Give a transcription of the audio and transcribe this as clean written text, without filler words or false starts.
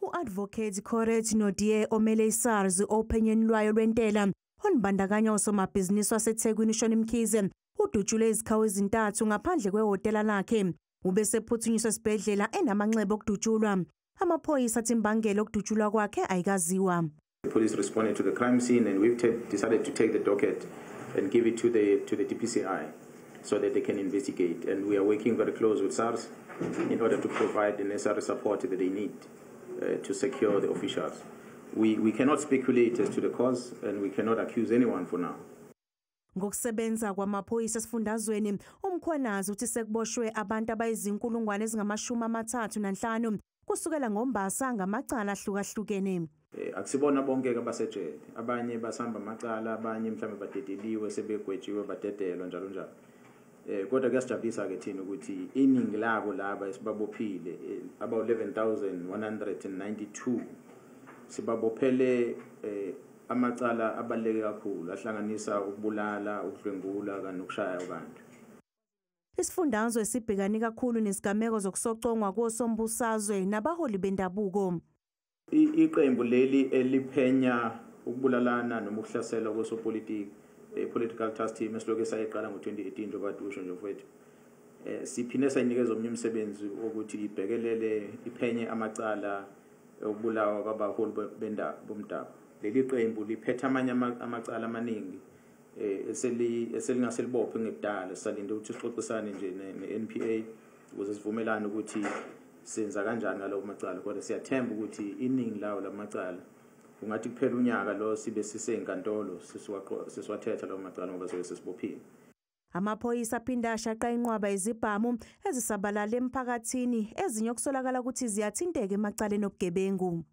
U-Advocate Corette Naudé, omele iSARS ophenyweni lwayo lwentela olubandakanya usomabhizinisi waseThekwini uShauwn Mkhize, udutshulwe izikhawu ezintathu ngaphandle kwehhotela lakhe. Ubesephuthunyiswa esibhedlela enamanxeba okudutshulwa. Amaphoyisa athi imbangela yokudutshulwa kwakhe ayikaziwa. The police responded to the crime scene, and we've decided to take the docket and give it to the DPCI so that they can investigate. And we are working very close with SARS in order to provide the necessary support that they need to secure the officials. We cannot speculate as to the cause, and we cannot accuse anyone for now. Ngokusebenza kwamaphoyisa esifundazweni, uMkhwanazi uthi sekuboshwe abantu abayizinkulungwane ezingama-35 kusukela ngoMbasa ngamacala ahlukahlukene. Akusibona bonke abasejele, abanye basahamba amacala, abanye mhlawumbe badedeliwe, sebegwetshiwe, badedelwa, njalo njalo. Kodwa kuyasijabulisa ke thina ukuthi iningi labo laba esibabophile, about 11,192, sibabophele amacala abaluleke kakhulu ahlanganisa ukubulala, ukudlwengula kanye nokushaya abantu. Isifundazwe sibhekane kakhulu nezigameko zokusocongwa kosombusazwe nabaholi bendabuko. Iqembu leli eliphenya ukubulalana noma ukuhlaselwa kosopolitiki, political task team, esilokhu sayiqala ngo-2018, njengoba usho nje mfowethu, siphinde sayinikeza omnye umsebenzi wokuthi ibhekelele, iphenye amacala okubulawa kwabaholi bomdabu. Leli qembu liphethe amanye amacala amaningi eselingase libophe ngekudala. Sisalinde ukuthi sixoxisane nje ne-NPA ukuze sivumelane ukuthi senza kanjani ngalawo macala, kodwa siyathemba ukuthi iningi lawo lamacala kungathi kuphela unyaka lo sibe siseyinkantolo sisiwathetha lawo macala ngoba sobe sesibophile. Amaphoyisa aphinde ashaqa inqwaba yezibhamu ezisabalale emphakathini, ezinye okusolakala ukuthi ziyathinteka emacaleni obugebengu.